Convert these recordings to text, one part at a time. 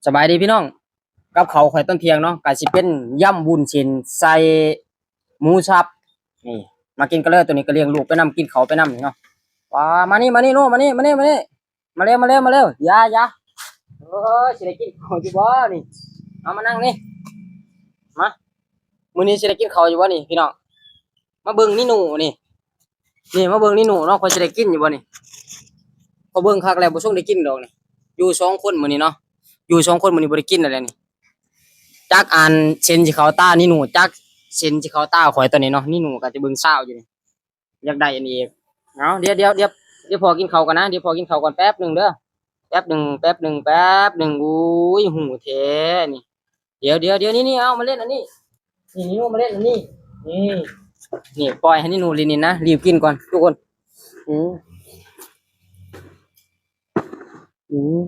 ສະບາຍດີພີ່ນ້ອງ ກັບເຂົ້າຂ້ອຍຕອນທ່ຽງເນາະ ກະຊິເປັນຢຳວຸ້ນເສັ້ນໃສ່ໝູສັບ. ນີ້ ມາກິນກັນເລີຍ ໂຕນີ້ກະລ້ຽງລູກໄປນຳ ກິນເຂົ້າໄປນຳນີ້ເນາະ. ວ້າ ມານີ້ ມານີ້ໂນ ມານີ້ ມານີ້ ມານີ້ ມາເລັວ ມາເລັວ ມາເລັວ ຢ່າ ຢ່າ. ໂອ້ຍ ຊິໄດ້ກິນເຂົ້າຢູ່ບໍ່ນີ້? ເອົາ ມານັ່ງນີ້ ມາ. ມື້ນີ້ຊິໄດ້ກິນເຂົ້າຢູ່ບໍ່ນີ້ພີ່ນ້ອງ? ມາເບິ່ງນີໂນ່ນີ້ ນີ້ມາເບິ່ງນີໂນ່ເນາະ ຂ້ອຍຊິໄດ້ກິນຢູ່ບໍ່ນີ້? ຂ້ອຍເບິ່ງຄັກແລ້ວບໍ່ຊົງໄດ້ກິນດອກນີ້. ຢູ່ສອງຄົນມື້ນີ້ເນາະ ຢູ່ສອງຄົນມື້ນີ້ບໍ່ໄດ້ກິນແລ້ວນີ້. ຈັກອັນເສັ້ນຊິເຂົ້າຕານີໂນ່ ຈັກເສັ້ນຊິເຂົ້າຕາຂ້ອຍຕອນນີ້ເນາະ. ນີໂນ່ກະຈະເບິ່ງຊາວຢູ່ນີ້ ຢາກໄດ້ອັນນີ້ອີກ. ເອົາ ດຽວ ດຽວ ດຽວ ດຽວພໍ່ກິນເຂົ້າກ່ອນນະ ດຽວພໍ່ກິນເຂົ້າກ່ອນແປັບໜຶ່ງເດີ ແປັບໜຶ່ງ ແປັບໜຶ່ງ ແປັບໜຶ່ງ. ໂອ້ຍ ຮູ້ແທ້ນີ້. ດຽວ ດຽວ ດຽວ ນີ້ ນີ້ ເອົາມາເຫຼັ້ນອັນນີ້ ນີ້ ນີ້ມາເຫຼັ້ນອັນນີ້ ນີ້ ນີ້ ປ່ອຍໃຫ້ນີໂນ່ຫຼິ້ນນີ້ນະ ຣີບກິນກ່ອນທຸກຄົນ. ອືມ ອືມ.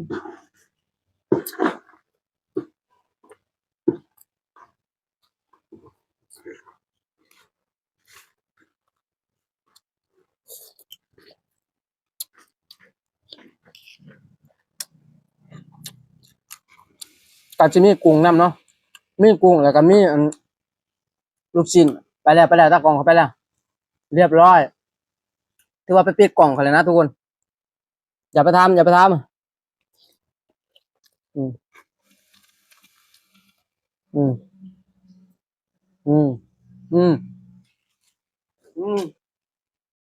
ກະຊິມີກຸ້ງນຳເນາະ ມີກຸ້ງ ແລ້ວກະມີອັນລູກຊີ້ນ. ໄປແລ້ວ ໄປແລ້ວ ຕາກ້ອງເຂົາໄປແລ້ວ ລຽບຮ້ອຍ. ຖືວ່າໄປປິດກ້ອງເຂົາແລ້ວນະທຸກຄົນ. ຢ່າໄປຖາມ ຢ່າໄປຖາມ. ອືມ ອືມ ອືມ ອືມ ອືມ.